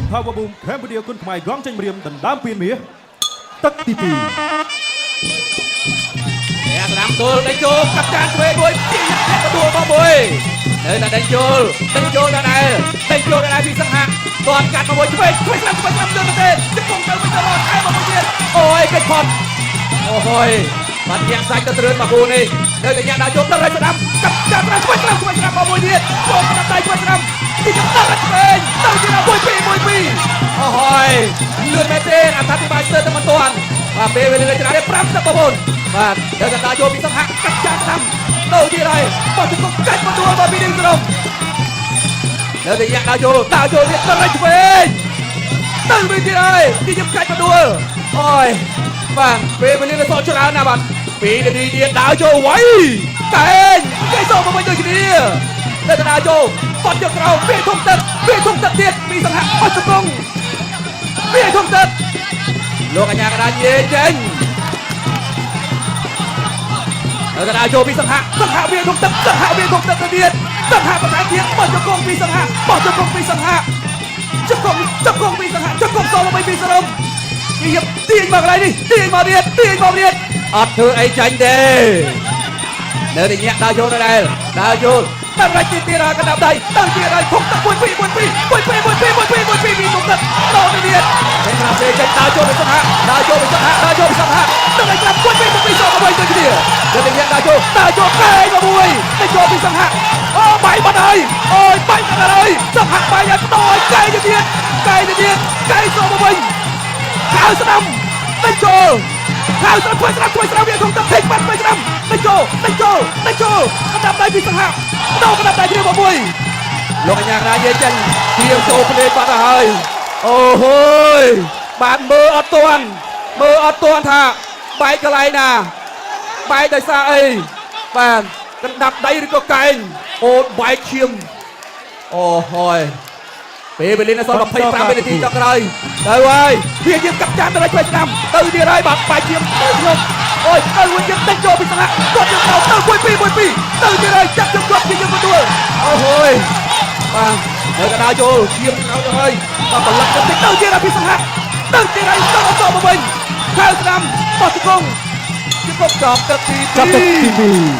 ម Power Boom កម្ពុជាគុនខ្មែរកងចេញម្រាមដណ្ដើមពានមាសទឹកទី2 អ្នកស្ដាំទល់ដេញចូលកាប់ចានឆ្វេងមួយពីអ្នកទទួលមកមួយនៅតែដេញចូលដេញចូលដដែលដេញចូលដដែលពីសង្ហាគាត់កាត់មកមួយឆ្វេងឆ្វេងស្ដាំឆ្វេងស្ដាំលឿនទៅទេជង្គង់ទៅវិញទៅរត់ថែមមកមួយទៀតអូយកិច្ចផុតអូហយបាត់ញាក់សាច់ទៅត្រឿនមកគូនេះនៅតែញាក់ដល់ចូលដល់ស្ដាំកាប់ចានឆ្វេងស្ដាំឆ្វេងស្ដាំមកមួយទៀតចូលស្ដាំដៃឆ្វេងស្ដាំទីចាប់ដល់ឆ្វេងទៅទៀត1 2 1 2អូហយលឿនមែនទេអត្ថាធិប្បាយស្ទើរតែមិនទាន់បាទពេលវេលាច្រើនទេ5ទៅ9បាទទៅកណ្ដាលចូលពីសង្ហៈកាត់ចានស្ដាំទៅទៀតហើយបោះជង្គង់កាច់មកដួលមកពីនេះក្រុមនៅតែញាក់ដល់ចូលដល់ចូលទៀតទៅឆ្វេងទៅវិញទៀតហើយទីខ្ញុំកាច់មកដួលអូយបាទពេលវេលានៅសល់ច្រើនណាស់បាទ2នាទីទៀតដើរចូលវៃកែងគេសមកវិញដូចគ្នានៅតែដើរចូលបត់យកក្រោមវាធំទឹកវាធំទឹកទៀតពីសង្ហៈបោះជង្គង់វាធំទឹកលោកអញ្ញាកដាញេចេញ នៅតែដើរចូលពីសង្ហៈសង្ហៈវាធំទឹកសង្ហៈវាធំទឹកទៅទៀតសង្ហៈបន្ថែមទៀតបោះជង្គង់ពីសង្ហៈបោះជង្គង់ពីសង្ហៈជង្គង់ជង្គង់ពីសង្ហៈជង្គង់សល់មកពីសរំគេយកទាញមកកន្លែងនេះទាញមកទៀតទាញមកទៀតអត់ធ្វើអីចាញ់ទេនៅតែញាក់ដើរចូលដដែលដើរចូលតែរ៉ាច់ទៀតទៀតហើយកណ្ដាប់ដៃទៅទៀតហើយធំទឹក1 2 1 2 1 2 1 2 1 2 1 2ពីធំទឹកទៅទៀតតែក្រាបទេចេញដើរចូលពីសង្ហៈដើរចូលពីសង្ហៈដើរចូលពីសង្ហៈទៅតែក្រាប1 2 1 2សល់មកវិញដូចគ្នានៅតែញាក់ដើរចូលដើរចូលកែងមកមួយទៅចូលពីសង្ហៈអូបាយបាត់ហើយអូយបាយបាត់ហើយសង្ហៈបាយហើយតឲ្យកែងទៅទៀតកែងទៅទៀតកែងសល់មកវិញខៅស្ដាំទៅចូលខៅស្ដាំធ្វើស្ដាំធ្វើស្ដាំវាក្នុងទឹកថេកបាត់ធ្វើស្ដាំទៅចូលទៅចូលទៅចូលកណ្ដាប់ដៃពីសង្ហៈដោកណ្ដាប់ដៃគ្នាមកមួយលោកអញ្ញាកណាយាយចេញទៀងចូលភ្លេចបាត់ទៅហើយអូហូយបានមើលអត់ទាន់មើលអត់ទាន់ថាបែកកន្លែងណាបែកដោយសារអីបាទកណ្ដាប់ដៃឬក៏កែងអូនបែកឈាមអូហយពេលវេលានៅសល់25វិនាទីចុងក្រោយទៅហើយវាយើងកាប់ចានទៅឲ្យឆ្វេងស្ដាំទៅទៀតហើយបាទបែកឈាមទៅខ្ញុំអូយទៅវិញយើងតិចចូលពីសង្ហៈគាត់យើងទៅទៅ1 2 1 2ទៅទៀតហើយចាប់ជើងគាត់ជាយើងទទួលអូហយបាទនៅកណ្ដាលចូលឈាមក្រោយទៅហើយបាទប្រឡាក់ទៅតិចទៅទៀតហើយពីសង្ហៈទៅទៀតហើយទៅអត់មកវិញខៅស្ដាំបោះជង្គង់ជង្គង់ចប់ទឹកទី ចាប់ទឹកទី 2 2